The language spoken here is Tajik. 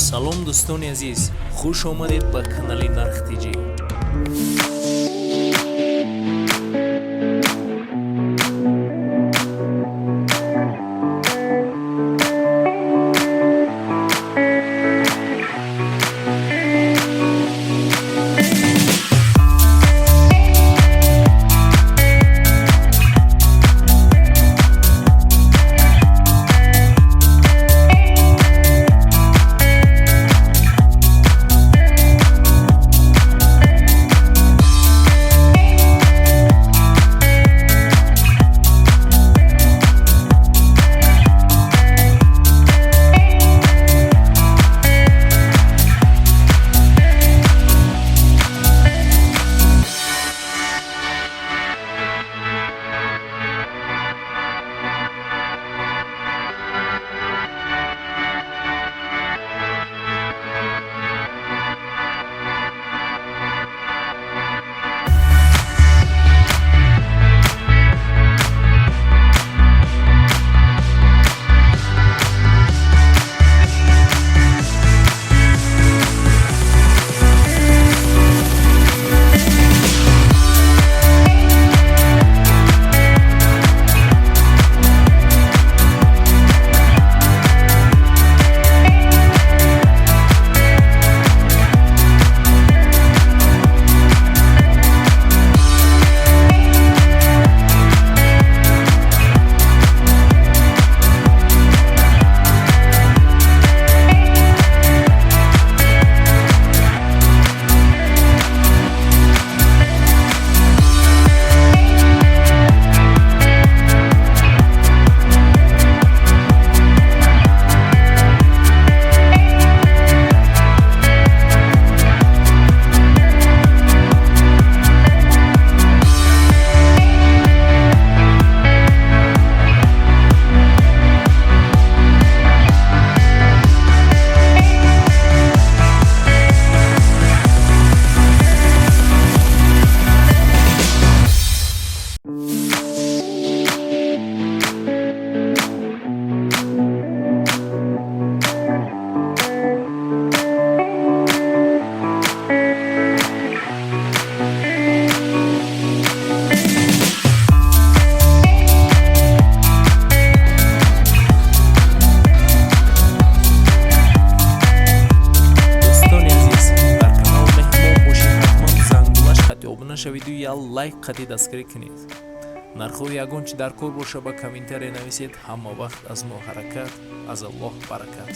Салом, дӯстони азиз, хуш омадед ба канали Нарх ТЖ. Дӯстони азиз, дар канал меҳмон бошед, ҳатман зангулаш қати обуна шавиду як лайк қати дастгирӣ кунед. Нархҳои ягон чи дар кор боша, ба комментария нависед. Ҳама вақт аз мо ҳаракат, аз Аллоҳ баракат.